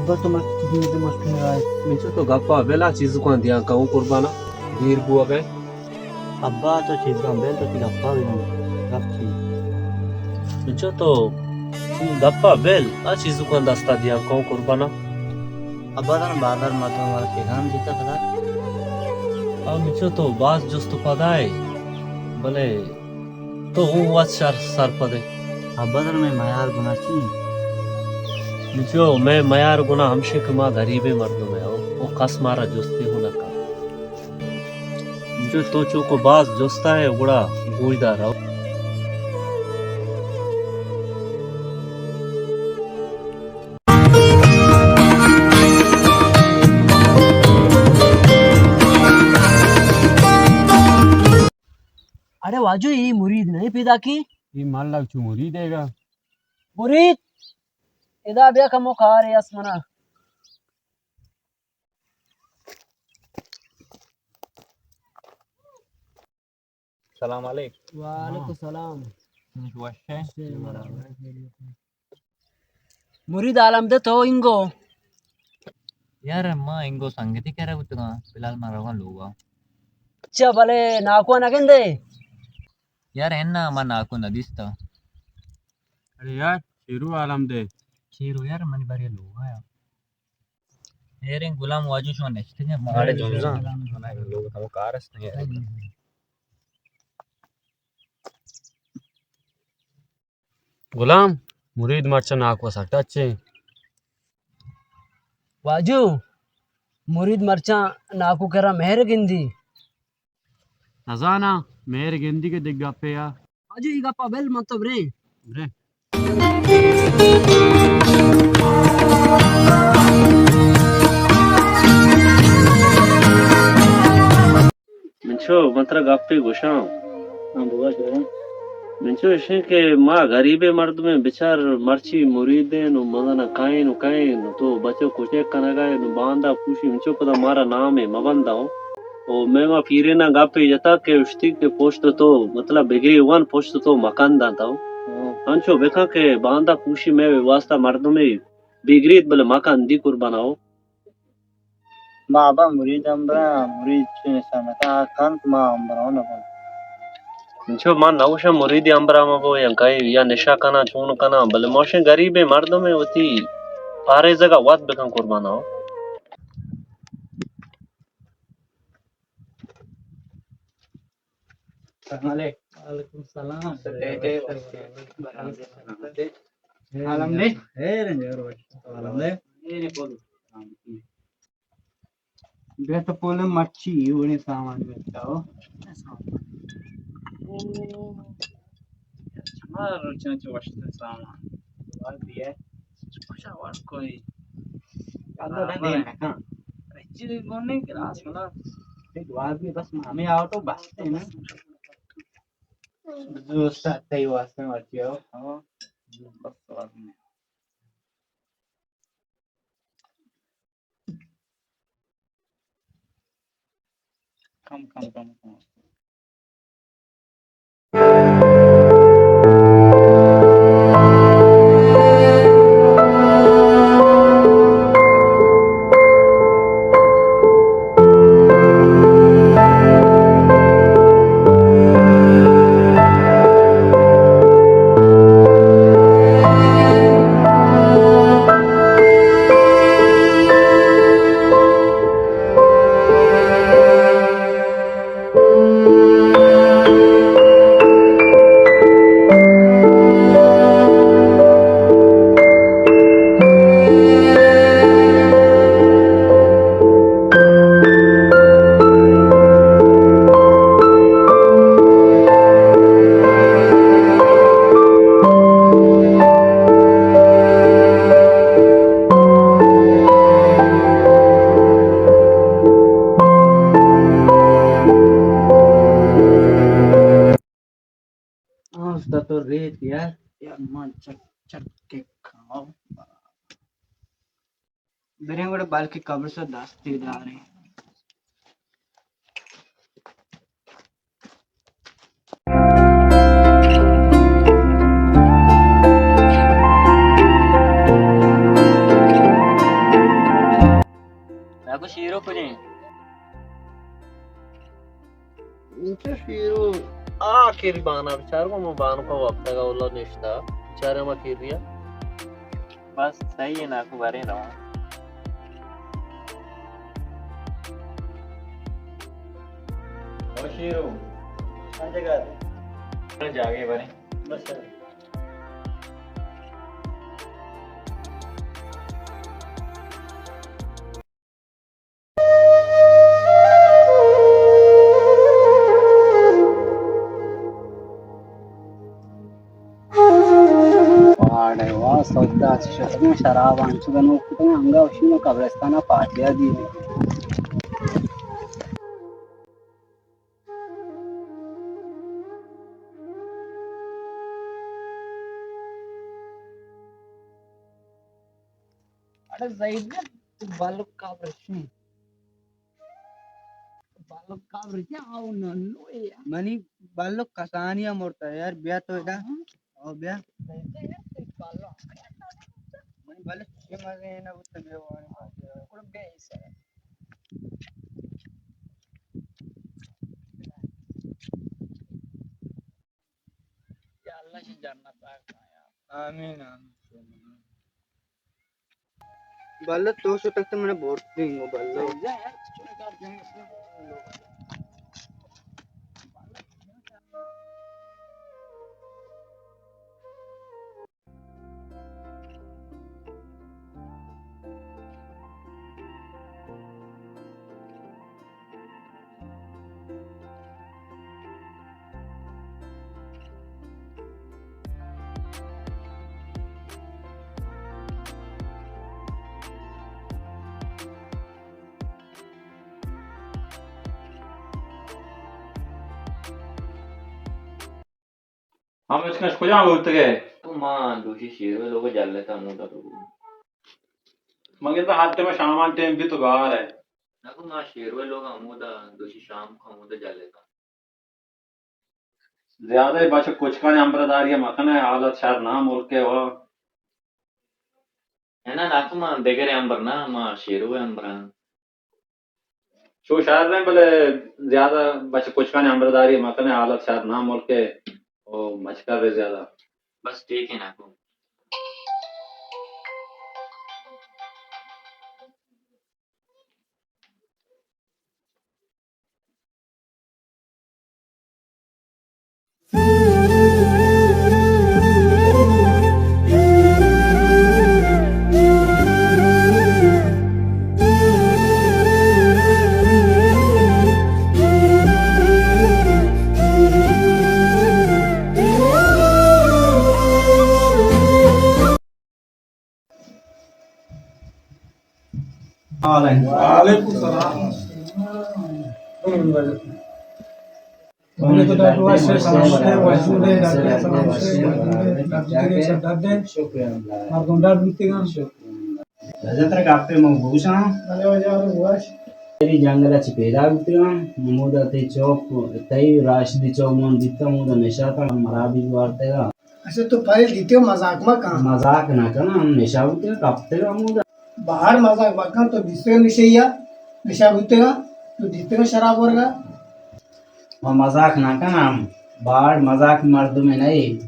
ابا تو مرچی چیزے مست نہ رائے۔ منچو تو گپا بل، آ چیزکاں دیاں کئوں قربانا، دیر بوگئے۔ ابا تو چیزکاں بل، تو تی گپا بل، گپ چی؟ منچو تو گپا بل، آ چیزکاں دستا دیاں کئوں قربانا۔ ابا تن بازار مردم مارا پیغام جتا پدا۔ آ منچو تو باز جست و پدائے، بلے تو اوں وت شر سرپد ئے۔ ابا ترا مئے میار گناہ چی انت؟ جو مئے میار گناہ ہمشی کہ ما غریبیں مردم ایں، او، او کس مارا جستے ہوں نہ کن۔ جو تو چوکو باز جستا ئے، گڑا گوشدار او۔ اڑے واجو، اے مرید نہیں پیدا کی؟ اے ملک چو مرید ہے گا۔ مرید، ادا بیا، کمو کارے اس منا۔ سلام علیک۔ وعلیکم السلام۔ وش ئے؟ مرید عالم دے تو انگو۔ یار، ما انگو سنگتی کرا بوتگاں، فی الحال ما رواں لوگا۔ اچھا، بلے ناکو نہ گندے؟ یار، ہنا ما ناکو نہ دیستا۔ اڑے یار، شیرو عالم دے۔ شیرو یار، منی بارے لوگا یا۔ ہیریں غلام واجو شما نشتگیں، ماڑے جنزاں۔ لوگ ہمو کار است نہیں۔ غلام، مرید مرچاں ناکو سک ٹچ ایں۔ واجو، مرید مرچاں ناکو کرا مہر گندی۔ نزاناں، مہر گندی کہ دگہ گپے آ۔ واجو، ای گپا بل، من تو بریں۔ بریں۔ منچو، من ترا گپے گوشاں۔ ہاں، بگوش، بگوش۔ منچو اشیں کہ ما غریبیں مردمیں، بچار مرچی مریدیں نو مزن کائیں نو کائیں نو تو بچو کچک کنگا ئے نو باندا پوشی، منچو پدا مارا نامے مبندا ہو۔ او مئے ما پیریناں گپے جتا کہ اشتی کہ پشت تو، مطلب، بگری ون پشت تو مکن داں تو۔ ہاں۔ انچو بکن کہ باندا پوشی مئے واسطہ مردمے بگریت بلے مکن دی قربانا ہو۔ ما ابا مرید امبراں، مرید چو نشانتا کنت، ما امبراں نہ کنت۔ انچو من نہ گوشاں مرید امبراں مبو یا کئی یا نشہ کناں چون کناں، بلے ما گوشیں غریبیں مردمے وتی پاریزگا وت بکن قربانا ہو۔ السلام علیکم۔ وعلیکم السلام۔ سلامت ئے؟ عالم دے؟ خیر انت یار، عالم دے؟ بیا تو پولے مرچی، اے وڑیں سامان بیتا ہو۔ او، چمار روچاں چو وشتر سامان۔ باز بیا۔ خوشا وڑ کوئی۔ اللہ دے نہ کن۔ اچھی گون نہیں کراس منا۔ دعا بھی بس ہمیں آؤ تو بس ہے نا۔ دوست تئی واسطے مرچی ہو۔ ہاں۔ بس سوال نہیں۔ کم، کم، کم، کم۔ ہاں، استاد تو ریت یار۔ یار، من چک، چک کے کھاؤ۔ بریں گڑا بلکہ قبر سے دستی داریں۔ پیرو، آ کیری بانا بچار کو، من بانو کا وقت کا اولا نشتا، بچار ما کیریا۔ بس صحیح ہے، ناکو بارے رواں۔ او شیرو، ہر جگہ دے۔ جاگے بارے۔ بس۔ واڑے واہ، سودا چہ شتگاں، شراب انچو گنوک کتگاں، انگا اشی ما قبرستانا پارٹیا دینے۔ اڑے زید، تو بالک کابرشی۔ بالک کابرشی، آؤ ننو اے۔ منی بالک کسانی مرتا یار، بیا تو ادا۔ ہاں۔ او بیا۔ زید، تو بالک۔ منی بالک چی مزے نہ بوتا، بیا وانی۔ کڑو بیا ایسا۔ یا اللہ شی جنت پاک کناں یار۔ آمین، آمین۔ بلے تو شتگ تو من بورت دینگو بلے۔ ہاں بچکش، کجا بوتگے؟ تو ما دوشی شیرو لوگ جلتا مودا تو۔ مگر تو ہر ٹائم شامان ٹائم بھی تو گار ہے۔ نہ تو ما شیرو لوگ مودا دوشی شام کو مودا جلتا۔ زیادہ بچ کچکانی امبرداری مکنے، حالت شر نہ ملک ہے وہ۔ ہے نا، ناکو ما دگرے امبر نہ، ما شیرو امبراں۔ چو شر ہیں، بلے زیادہ بچ کچکانی امبرداری مکنے، حالت شر نہ ملک ہے، او مچکر رہے زیادہ۔ بس ٹھیک ہے ناکو۔ وعلیکم السلام۔ تو ڈاکٹر واسطے سلامت ہے، وجود ہے، ڈاکٹر سلامت ہے، وجود ہے، ڈاکٹر سب ڈاکٹر ہے۔ مردم ڈاکٹر بوتگاں۔ رجا ترا گپے من بگوشاں۔ بلے واجہ، بگوش۔ تئی جنگل ء چہ پیدا بوتگاں، ہمودا تئی چوک، تئی راشدی چوک من دیتگ، ہمودا نشاتاں، مرادی وارتگا۔ اچھا، تو پہل دیتے ہو، مذاق مہ کن۔ مذاق نہ کناں، ہم نشہ بوتگاں، کپتگاں ہمودا۔ باہر مذاق مہ کن، تو دیستگا نشہ یا نشہ بوتگا، تو دیستگا شراب ورگا۔ ما مذاق نہ کناں، ہم باہر مذاق مردم نہیں۔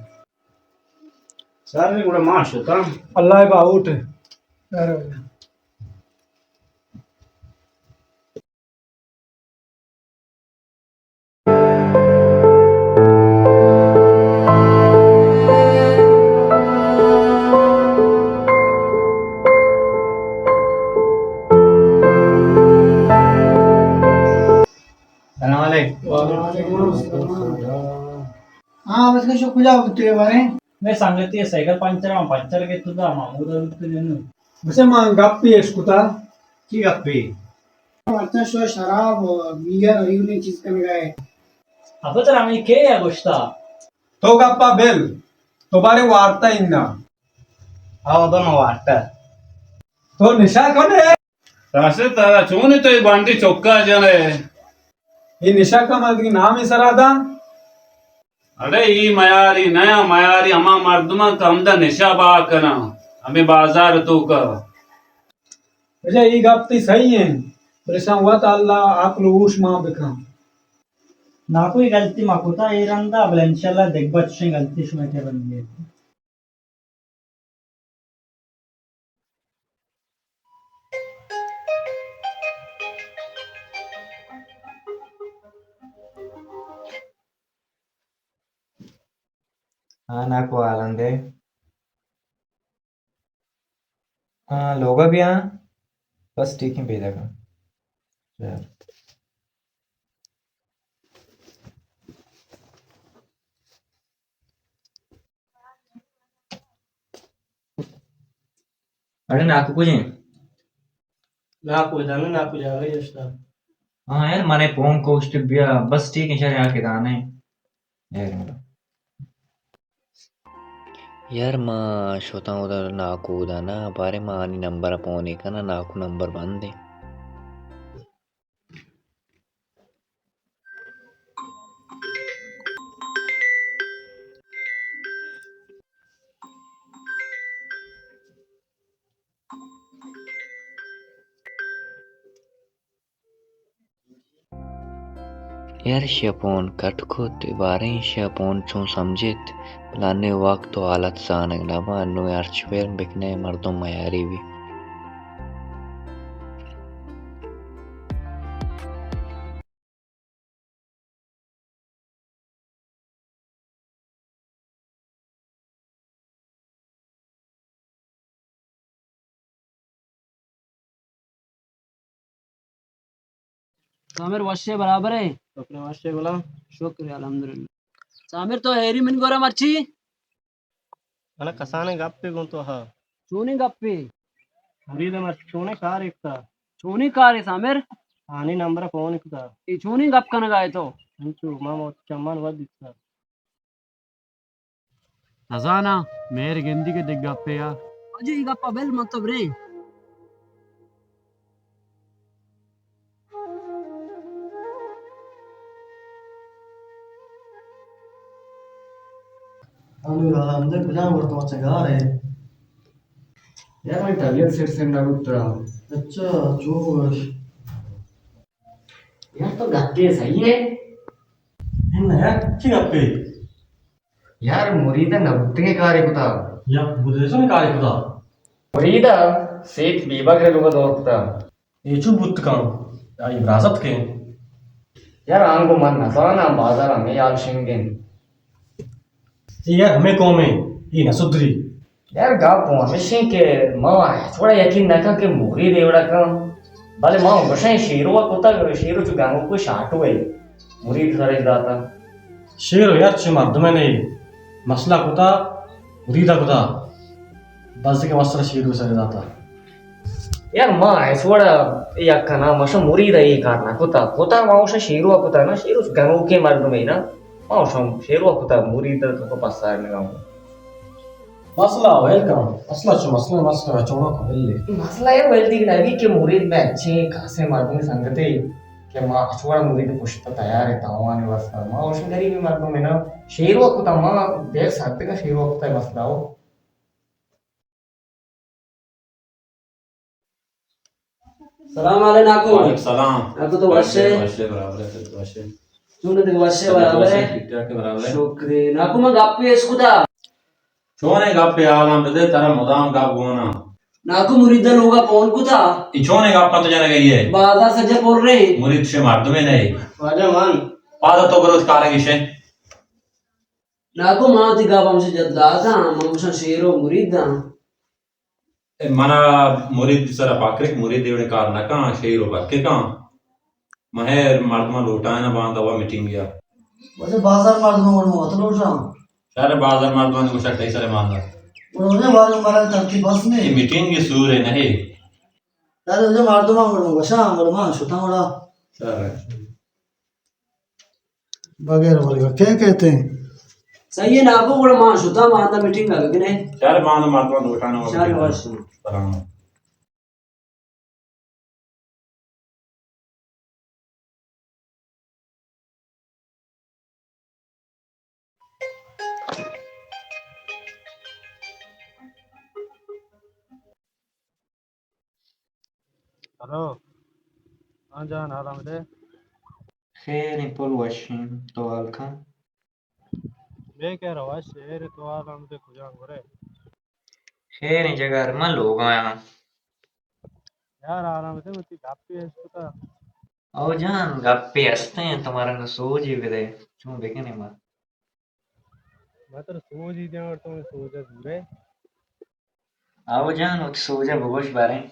شر گڑا ما شتاں۔ اللہ ء باہوٹ۔ سلام علیکم۔ وعلیکم السلام۔ ہاں، بس کشو کجا بوتے بارے؟ میں سنگتی سائیکل پنچر، ہم پنچر کے تو دا، ہم ہمودا بوتے جنو۔ بس من گپی اش کتا۔ کی گپی؟ مرچاں شو شراب، بیئر، ایونی چیز کنگا ہے۔ ابا ترا ہمیں کے یا گوشتا؟ تو گپا بل، تو بارے وارتا انگا۔ ہاں ابا ما وارتا۔ تو نشہ کنے؟ راشد ترا چون تو یہ بانڈی چکا جنے؟ یہ نشہ کا مردی نام ہی سرا دا؟ اڑے ای میاری نیا، میاری ہما مردماں کہ ہمدا نشہ با کناں، ہمیں بازار توکا۔ اچھا، ای گپ تی صحیح ہیں، بلے شان وت اللہ عقل و ہوش مان بکن۔ ناکو، اے غلطی ما کتا اے رندا، بلے انشاءاللہ دگہ بار چشیں غلطی شمئے کرا نہ بیت۔ ہاں ناکو، حالاں دے۔ ہاں، لوگا بیا۔ بس ٹھیک ایں، پیداک آں۔ اڑے ناکو کجیں؟ ناکو جان، ناکو جان، اے اشتا۔ ہاں یار، منے پون کوشت بیا، بس ٹھیک ایں، شر یار کے دانے۔ یار، ما شتاں اودا ناکو اودا نا، بارے ما آنی نمبر ءَ پونے کناں، ناکو نمبر بند ایں۔ یار، شپون کٹ کت، باریں شپون چون سمجھت، پلانی وقت و حالت زانگ نہ باں، نوں ہرچ فلم بکنے مردم میاری بی۔ سامر وشے برابر ئے؟ شکر وشے گلام۔ شکر الحمدللہ۔ سامر تو ہیری من گورا مرچی؟ انا کسانیں گپے گوں تو ہا۔ چونیں گپے؟ مرید ءَ مرچی چونیں کارے کتا؟ چونیں کارے سامر؟ آنی نمبر ءَ فون کتا۔ اے چونیں گپ کنگا ئے تو؟ انچو ما موت چمان ود دیتا۔ نزاناں، مہر گندی کہ دگہ گپے آ۔ واجہ، اے گپ ءَ بل، من تو بریں۔ انو یار، ہمدے کجام وڑ تو چگار ئے؟ یار، منی طبیعت سر سر نہ بوتا۔ اچھا، چو گوش۔ یار، تو گپے صحیح ئے؟ نہ یار، چی گپے؟ یار، مرید ءَ نہ بوتگیں کارے کتا۔ یا بوتگیں کارے کتا؟ مرید ءَ سیٹھ بیبگر ءِ لوگ ءَ دور کتا۔ اے چو بوت کن؟ آئی برازتک ایں۔ یار، آنگو من نزاناں، بازار ہمے حال شنگ انت۔ اے یار ہمے قوم ایں، اے نہ سدری۔ یار، گپ ہمیش انت کہ ما ہچ وڑا یقین نہ کن کہ مرید اے وڑا کن۔ بلے ما گوشاں شیرو ءَ کتگ، شیرو چو گنوک شاٹو اے۔ مرید سرش داتا۔ شیرو یار چہ مردمے نہ اے۔ مسئلہ کتا، مرید ءَ کتا۔ بزگیں وسر شیرو سر داتا۔ یار، ما ہچ وڑا یک کنا، ما شا مرید ءَ اے کار نہ کتا۔ کتا ما شا شیرو ءَ کتا نا، شیرو گنوکیں مردمے نا۔ ما شا شیرو ءَ کتا، مرید ءَ تو پسار نگا۔ مسئلہ ویل کن، مسئلہ چو مسئلہ، مسئلہ چوڑا کو بلے۔ مسئلہ اے ویل دیگ نہ بی کہ مرید میں اچھے خاصے مردم سنگتے کہ ما ہچ وڑا مرید پشت تیار ہے تاوانے واسطہ۔ ما اوش غریب مردم ہے نا، شیرو ءَ کتا ما دیر ساتگا شیرو ءَ کتا مسئلہ ہو۔ سلام علیکم ناکو۔ وعلیکم سلام۔ ناکو تو وش ئے؟ وش ئے، برابر ئے، تو وش ئے؟ چون ئے، وش ئے، برابر ئے؟ ٹھیک ٹھاک ئے، برابر ئے؟ شکر ئے۔ ناکو من گپے اش کتا۔ چون ئے گپے، حالاں بدے، ترا مدام گپ گونا۔ ناکو مرید لوگا فون کتا۔ ای چون ئے گپ تو جنگا ئے؟ بازار سجا پر رے۔ مرید شے مردمے نہ اے۔ واجہ من۔ پادا تو برو کارا گشے۔ ناکو، ما وتی گپ ہمشی جت داتاں، من گوشاں شیرو مرید آں۔ اے منا مرید سرا پکرک، مرید ایوڑیں کار نہ کن، شیرو بکے کن۔ من ہر مردماں لوٹائیناں باندا وا میٹنگ یا۔ وجہ بازار مردماں گڑا من وت لوٹاں۔ شر بازار مردماں گوشاں تئی سر ماندا۔ گڑا وجہ بازار مردماں ترتیب بس نے۔ اے میٹنگ سور ہے نہیں۔ شر وجہ مردماں گڑا من گوشاں، گڑا من شتاں گڑا۔ شر۔ بغیر ورگا کئے کئیت؟ صحیح ہے ناکو، گڑا ما شتاں، ما اندا میٹنگ ءَ بکنیں۔ شر، ما اندا مردماں لوٹاں۔ شر، وش۔ سلام۔ ہلو۔ ہاں جان، حالاں بدے۔ خیر ایں پل، وش ایں، تو حال کن۔ بے کیا رواج شہر تو حال ہم تے کجا گورے۔ خیر ایں جگر، من لوگ آیا۔ یار آرام تے متی گپی اس کتا۔ او جان، گپی ہستے ہیں، تمہارا نہ سوچ ہی بدے، چون بکنے ما۔ ما ترا سوج ئی دیاں اور تو سوج ءَ دور ئے۔ آو جان، وت سوج ءَ بگوش باریں۔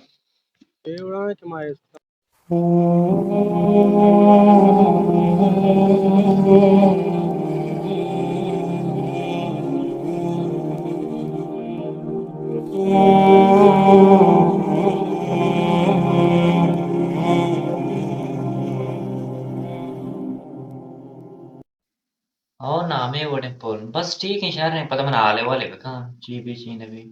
اے وڑا کہ ما اس او نامے وڑیں پل۔ بس ٹھیک ایں، شر ایں، پدا من حال احوالے بکن، چی بی چی نہ بی۔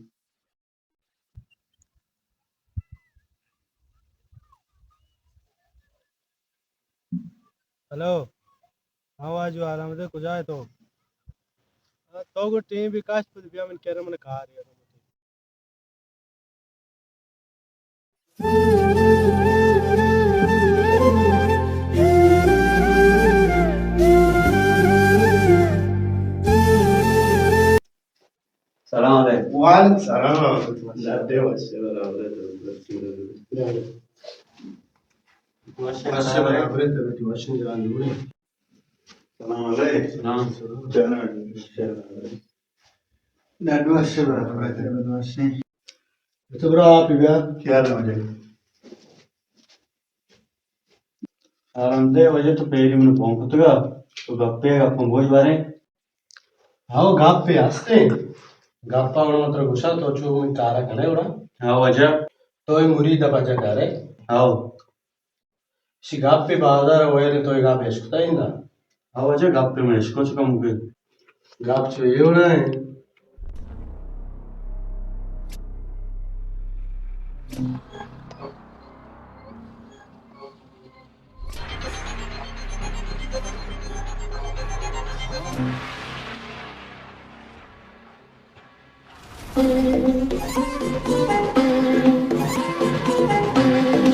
ہلو، ہاں واجو، حال آمدے، کجا ئے تو؟ تو گو ٹیم بی کاش، پد بیا من کرا، من کار ایں۔ سلام علیکم۔ وعلیکم السلام ورحمۃ اللہ۔ دے واسطے برابر ہے۔ واسطے برابر ہے، تو وش جان جوڑے۔ سلام علیکم۔ سلام۔ جان۔ ڈاڈو وش برابر ہے۔ تو برا آپ بیا۔ کیا حال ہے؟ آرام دے، واجہ تو پہلی من فون کتگا، تو گپے گپاں گوش باریں۔ ہاو، گپے ہستے۔ گپا گڑا من ترا گوشاں، تو چو من کارا کنے گڑا۔ ہاو واجہ۔ تو اے مرید پجا ڈرے۔ ہاو۔ شی گپے بازار ویل، تو اے گپ اشکتا ایندا؟ ہاو واجہ، گپ من اشکو چکا مکے۔ گپ چو اے وڑا ایں۔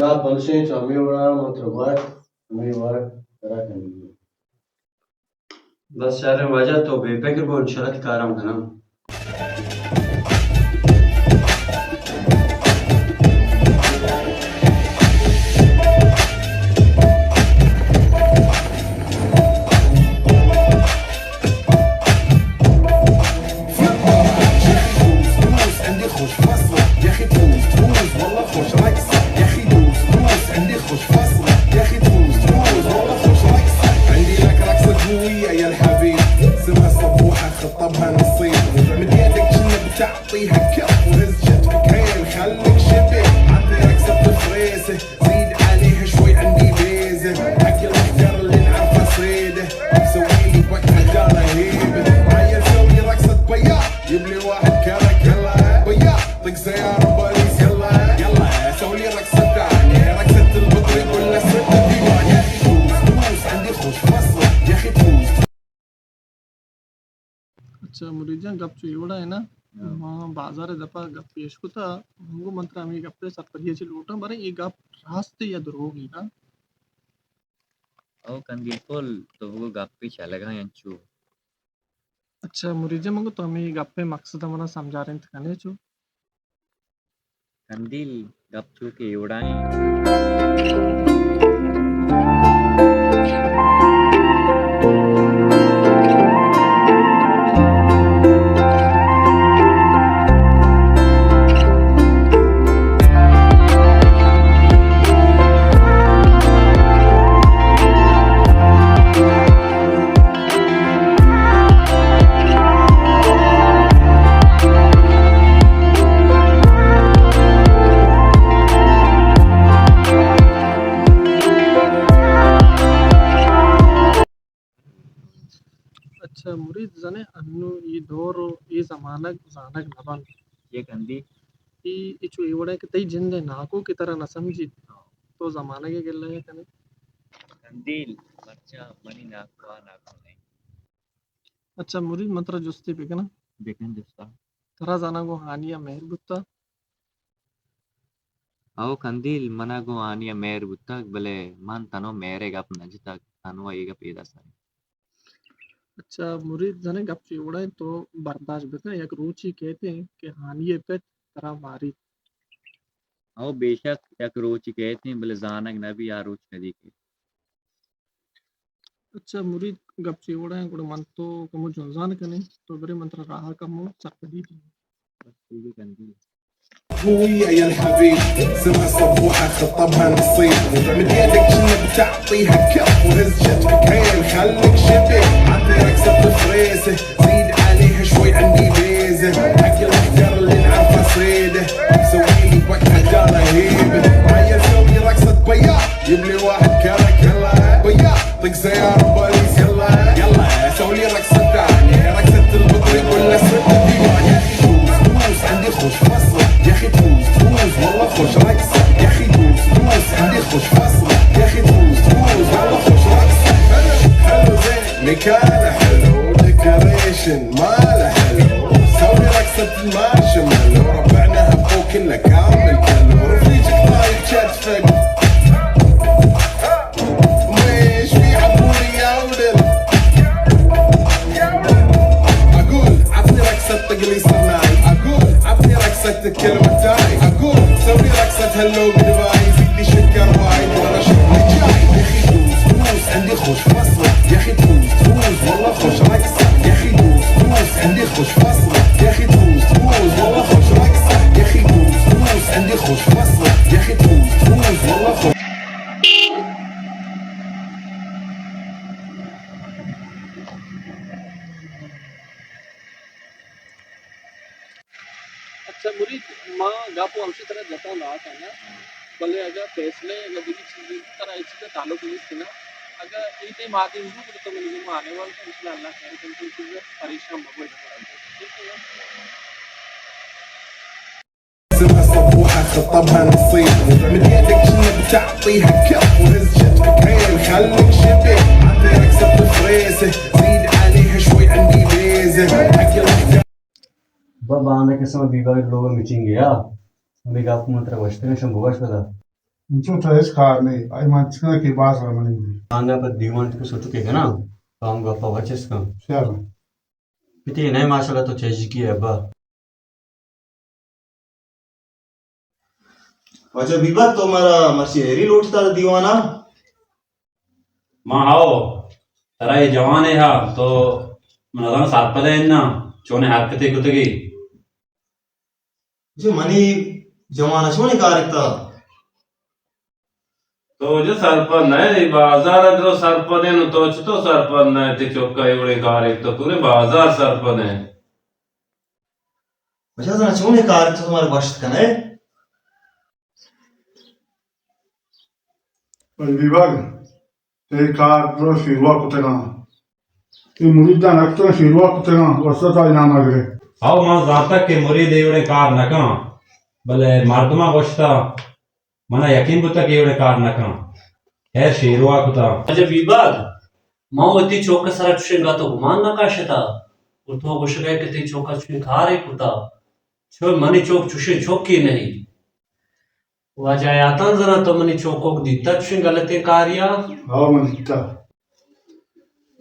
گپ ہمیش ایں، چو ہمے وڑا من ترا گوشت، ہمے وڑ ترا کنگی۔ بس شر ایں واجہ، تو بے فکر بو، انشاءاللہ تئی کار ہم کناں۔ اچھا مرید جان، گپ چو اے وڑا ایں نا؟ ہاں۔ ما بازار ءِ دپا گپ پیش کتا، من گو من ترا ہمے گپ ءِ سرپدی ءَ چہ لوٹاں، باریں اے گپ راست ایں یا دروگ ایں نا؟ او کندیل پل، تو بگو گپے چلگا انچو۔ اچھا مرید جان، من گو تو ہمے گپ ءِ مقصد ءَ منا سمجھارینت کنے چو؟ کندیل، گپ چو کہ اے وڑا ایں۔ اچھا مرید، زانے انو اے دور و اے زمانگ زانگ نہ بنت۔ اے کندی؟ اے، اے چو اے وڑا کہ تئی جند ءِ ناکو کہ ترا نہ سمجھیت، تو زمانگ ءِ گلہ ءَ کنے۔ کندیل، مرچاں منی ناکو آ ناکو نہ انت۔ اچھا مرید، من ترا جستے بکناں؟ بکن جستا۔ ترا زاناں گوں ہانی ءَ مہر بوتگ؟ ہو کندیل، منا گوں ہانی ءَ مہر بوتگ، بلے من تنو مہر ءِ گپ نہ جتگ۔ انو ایگا پیدا سر۔ اچھا مرید، زنے گپ چی وڑا انت، تو برداشت بکن، یک روچی کہتے ہیں کہ ہانی پت ترا ماری۔ او بے شک، یک روچی کہتے ہیں، بلے زانگ نہ بی آ روچ کدی کہ۔ اچھا مرید، گپ چی وڑا ہیں، گڑا من تو کمو جنزان کنیں، تو برے من ترا راہ کمو سرپدی دی۔ بس ٹھیک ہے، کندی۔ خويا يا الحبيب، سمع صبوحة خطبها نصيب، من يدك شنو بتعطيها كف، وهز شتك عين خليك شبيب، عطي رقصة فريسة، زيد عليها شوي عندي بيزة، حق الأحجار اللي نعرفها صيدة، سوي لي وقت حجارة هيبة، هيا سوي رقصة بياض، جيب لي واحد كرك يلا، بياض، طق سيارة بوليس يلا، يلا، سوي لي رقصة ثانية، رقصة البطريق ولا سنة ديوان. يا أخي دوس، دوس، عندي خوش فصلة. يا أخي دوس، دوس، والله خوش رقصة. يا أخي دوس، دوس، عندي خوش فصلة. يا أخي دوس، دوس، والله خوش رقصة. حلو، حلو زين، مكانه حلو، ديكوريشن ماله حلو. سوي رقصة المارشميلو، ربعنا هبو كله كامل كلو. رفيجك طاير كتفك. ليش في عبوري يا ولد؟ أقول عطني رقصة تقلي صناي، أقول عطني رقصة الكلمة تاي، أقول سوي رقصة هلو جود باي، زيد لي شكر وايد وأنا شغلي جاي. يا أخي دوس دوس عندي خوش فصلة، يا أخي دوس دوس والله خوش رقصة، يا أخي دوس دوس عندي خوش فصلة، يا أخي دوس دوس والله خوش رقصة، يا أخي دوس دوس عندي خوش فصلة، يا أخي دوس دوس والله خوش. اچھا مرید، ما گپ و ہمشی طرح جتا نہ آتا نا، بلے اگر فیصلے، اگر دگہ چیزے، ترا اے چیزا تعلق نیست نا، اگر اے ٹائم آدمی ہوں تو تو منی گوما آنے والا، انشاءاللہ اللہ خیر کنت، تو چیز پریشان مبو، ٹھیک ہے نا؟ سمع صبوحة خطبها نصيب، من يدك شنو بتعطيها كف، وهز شتك عين خليك شبيب، عطي رقصة فريسة، زيد عليها شوي عندي بيزة، حق الأحجار. بابا، آندا کہ سما بیباگ لوگ میٹنگ یا، ہمیں گپ من ترا گوشتگاں، شما بگوش پدا. انچو ترا ہچ کار نہیں، آئی من چکنا کہ باز رمنی دی. آندا پہ دیوان تو سوچو کہ کنا، تو ہم گپا وچس کن. چل. پتی نہیں ماشاءاللہ تو چیزی کی ہے با. واجہ بیبر، تو مارا مرچی ہیری لوٹتا دیوانا؟ ما ہاو، ترا اے جوانے ہا، تو من ازان سرپد ہے نا، چونے حرکتے کتگی. جی منی جوانا چونے کارکتا؟ تو جو سرپد نہ ئے، بازار ء درو سرپد ئے، نو تو چتو سرپد نہ ئے؟ تئی چکا اے وڑیں کارے تو پورے بازار سرپد ئے. بچا زنا چونیں کار تو مارا گوشت کن ئے؟ بلے بیباگ، تئی کار درو شیروا کتگاں. تئی مریداں نکتگاں شیروا کتگاں، وسط آئی نام ء گرے. او من زانتگ کہ مرید اے وڑیں کار نہ کن، بلے مردماں گوشتا، منا یقین بوتگ کہ اے وڑیں کار نہ کن. خیر، شیروا کتا. واجہ بیباگ، من وتی چوک ء سرا چوشیں گت و گمان نہ کشتا، و تو گوشگ ئے کہ تئی چوک ء چوشیں کارے کتا. چو منی چوک چوشیں چوکے نہیں. واجہ حیاتان زنا تو منی چوکوک دیتا چوشیں غلطیں کاریا؟ ہاو، من دیتا.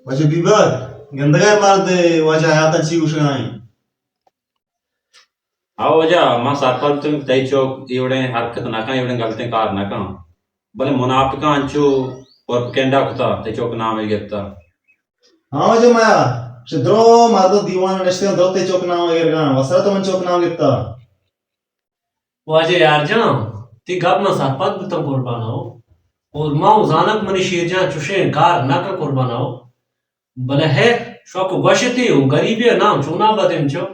واجہ بیباگ، گندگا مرد واجہ حیاتان چی گوشگا ایں؟ ہاں واجہ، من سرپد بوتم کہ تئی چک اے وڑیں حرکت نہ کن، اے وڑیں غلطیں کار نہ کن، بلے منافقاں انچو پروپیگنڈا کتا، تئی چک نام ء گپتا. ہاں واجہ میا، چہ درو مردم دیوان نشتگاں، درو تئی چک نام ء گرگاں، وسرا تو من چک نام گپتا. واجہ یار جان، تئی گپ من سرپد بوتاں قربان ہو. اور ما و زانک منی شیر جان چوشیں کار نہ کن قربان ہو. بلے ہے، شوق گوشتی و غریبی نام چونا بدیم چو.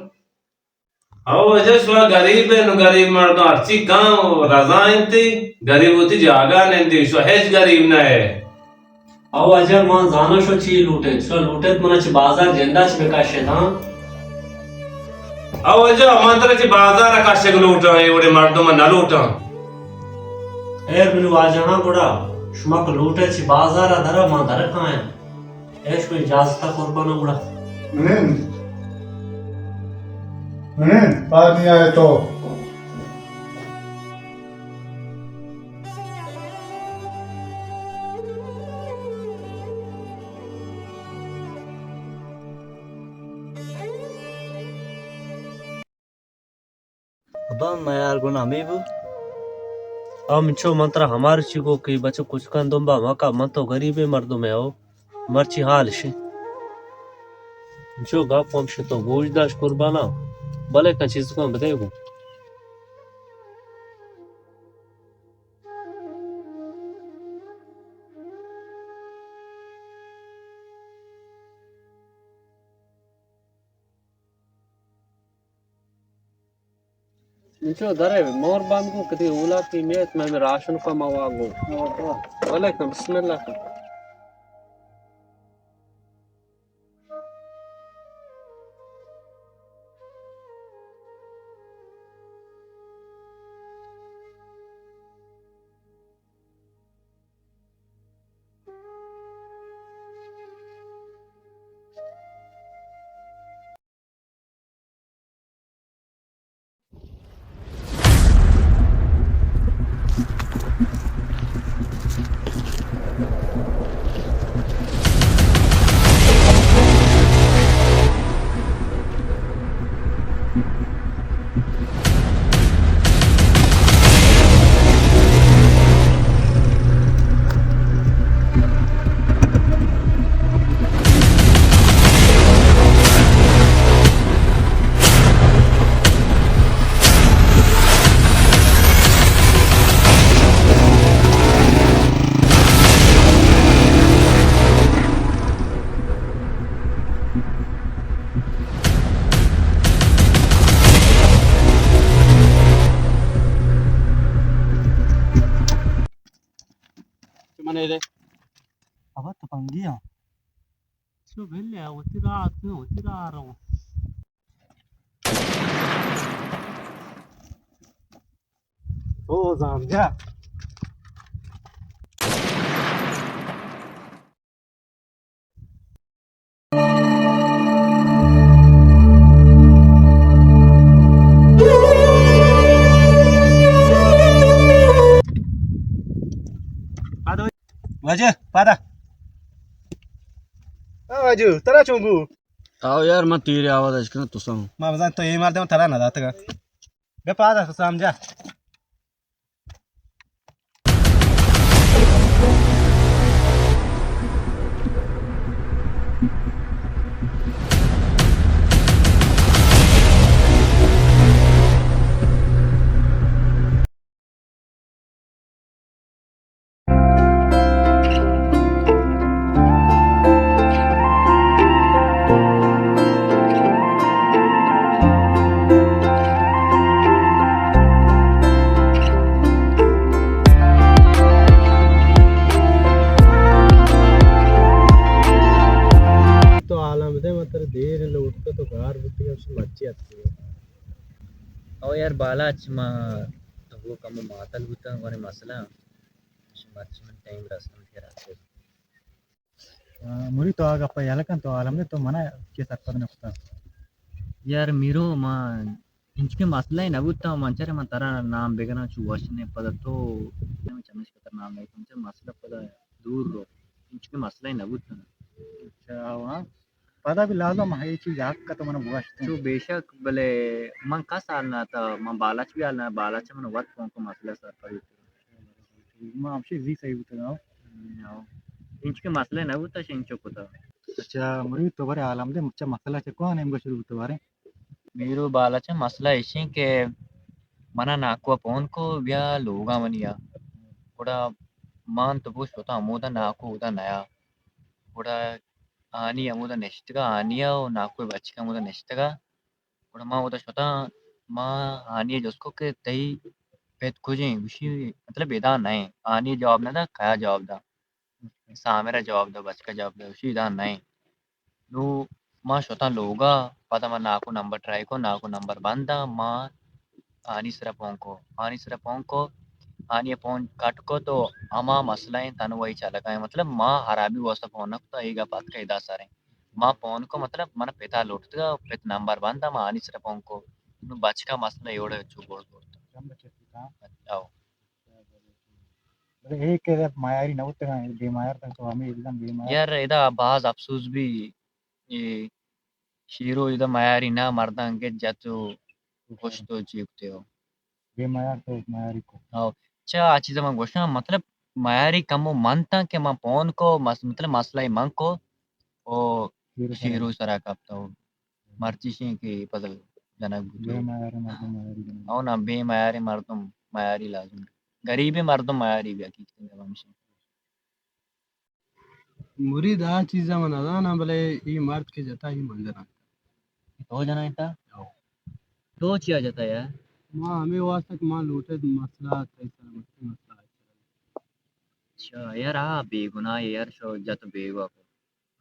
او واجہ، شما غریب ئے، نو غریب مردم ہرچی کن و رضا انتی، غریب وتی جاگہ نندی، شما ہچ غریب نہ ئے. او واجہ، من زاناں شما چی لوٹ ایت، شما لوٹ ایت منا چہ بازار جندا چہ بکش ایت، ہاں؟ او واجہ، من ترا چہ بازار ء کشگ لوٹاں، اے وڑیں مردم ء نہ لوٹاں. اے منی واجہاں، گڑا شما کہ لوٹ ایت چہ بازار ء در ء، من در ء کایاں. اے شمئے اجازت ء قربان ء گڑا. منند. منند، پاد نیائے تو. ہاں، میار گون ہمے بو۔ ہم چو من ترا ہمار چی گو کہ بچو کچکان دنبا مکا، من تو غریبیں مردمے ہو، مرچی حال شے۔ چو گپ ہم شے تو گوش داش قربانا، بلے کن چیز کن بدے گو۔ انچو درے مور بند گو، کدی اولا کی میت میں راشن کو موا گو۔ وعلیکم، بسم اللہ کن۔ من ءَ دے۔ ابا تپنگی ہاں۔ چو بلے، وتی راہ اتکن، وتی راہ رو۔ او زامجا۔ واجہ، پادا۔ او واجہ، ترا چون بو؟ آو یار، من تیرے آواز اش کناں، تو سم۔ ما بزاں تو اے مار دے، من ترا نہ داتگا۔ بے پادا، تو سمجھا۔ تو عالم دے، من ترا دیر لوٹتا، تو گار بوتی، ہم سے مرچی اتکی۔ او یار بالاچ، ما تو کمو ماتل بوتاں، گونے مسئلہ، مرچی من ٹائم رسن کے راستے۔ آ، مری تو آ گپا یلہ کن، تو عالم دے تو منا کے سرپد نہ کتا۔ یار میرو، ما انچکیں مسئلہ نہ بوتا، من چرے من ترا نام بگراں چو وش نے، پدا تو چمیش پتر نام نہ، من چرے مسئلہ پدا دور رو، انچکیں مسئلہ نہ بوتا۔ اچھا، ہاں۔ پدا بھی لازم ہے، یہ چیز حق کا تو من گوشت۔ چو بے شک، بلے من کس حال نہ تا، من بالاچ بھی حال نہ، بالاچ من وقت کون کو مسئلہ سرپد۔ ما ہمشی زی صحیح بوتگ آں۔ ہو۔ انچکہ مسئلہ نہ بوتا، شنچو کتا۔ اچھا، مرید تو بارے عالم دے، مچا مسئلہ چہ کون نیمگا شروع بوتا بارے؟ میرو بالاچ، مسئلہ ایشیں کہ منا ناکو فون کو بیا لوگا منی آ۔ گڑا مان تو بوش ہوتا ہمودا ناکو اودا نیا۔ گڑا آنی ہمودا نشتگا، آنی ء و ناکو ء بچک ہمودا نشتگا۔ گڑا ما اودا شتاں، ما آنی ء جست کو کہ تئی پت کجیں؟ گوشی، مطلب، ادا نہ ایں۔ آنی ء جواب نہ دا، کیا جواب دا؟ سامر ء جواب دا، بچک ء جواب دا، گوشی، ادا نہ ایں۔ نو ما شتاں لوگا، پدا ما ناکو نمبر ٹرائی کو، ناکو نمبر بند آ، ما آنی سرا پون کو، آنی سرا پون کو، آنی پون کٹ کو تو ہما مسئلہ ایں تنوئی چلگا ایں، مطلب ما خرابی واسطہ پون نہ کتا، اے گپ اتکا ادا سر ایں۔ ما پون کو، مطلب من پتا لوٹتگا، پت نمبر بند آ، ما آنی سرا پون کو۔ نو بچکا مسئلہ ایوڑے چو گوڑ گوڑ۔ او۔ بلے اے کہ میاری نہ بوتگاں، بے میار تاں تو ہمے الزام بے میار۔ یار ادا باز افسوس بی، اے شیرو ادا میاری نہ، مرداں گج جت و کشت و چی کتے ہو۔ بے میار تو میاری کو۔ ہاں، چا آ چیزا من گوشاں، مطلب، میاری کمو منتاں کہ من پون کو، مس-، مطلب، مسئلہ من کو، او شیرو شیرو سرا کپتا او۔ مرچی شیں کہ پزل جنگ بوتو۔ بے میار مردم میاری جنگ۔ او نا، بے میار مردم میاری لازم۔ غریب مردم میاری بھی حقیقت میں ہمیشہ۔ مرید، آ چیزا من نزاناں، بلے اے مرد کہ جتا، اے من جنائینتا۔ تو جنائینتا؟ ہو۔ تو چیا جتا یار؟ ما ہمے واسطہ کہ ما لوٹے مسئلہ تئی سر، مسئلہ۔ اچھا یار، آ بے گناہ یار، شو جت بیگواہ کو۔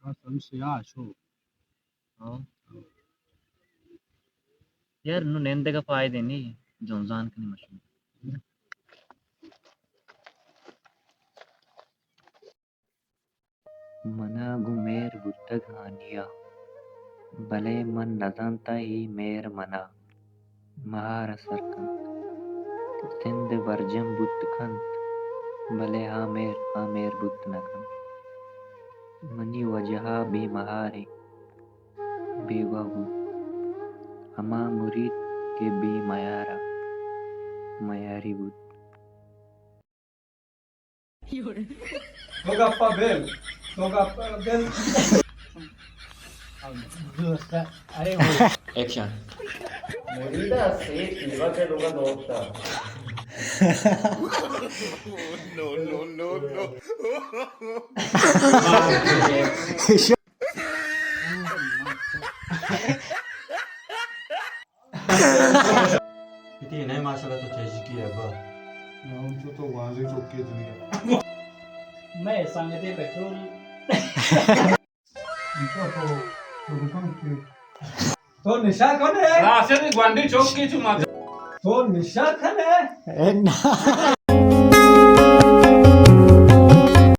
آ سمجھ سے آ شو۔ ہاں۔ یار، نوں نندگ ءَ فائدہ نی، جنزان کنی مشین۔ منا گوں مہر بوتگ ہانی ءَ، بلے من نزانتاں اے مہر منا مہار ءَ سر کنت۔ سندھ برجم بوت کنت، بلے آ مہر، آ مہر بوت نہ کنت۔ منی وجہ ءَ بے مہاریں بیگواہ بوت، ہما مرید کہ بے میار ءَ میاری بوت۔ تو گپا بل، تو گپا بل۔ ایکشن۔ مریدا سے پیوا کے لوگا دوستا۔ کتی نہیں ماشاءاللہ تو چیزی کی ہے با۔ نہ، ہم تو، تو واضح چوکی ہے دنیا۔ میں سنگتے پیٹرول۔ تو، تو، تو نشہ کن ہے؟ راشد گوانڈی چوکی چو مات۔ تو نشہ کن ہے؟ اے نہ۔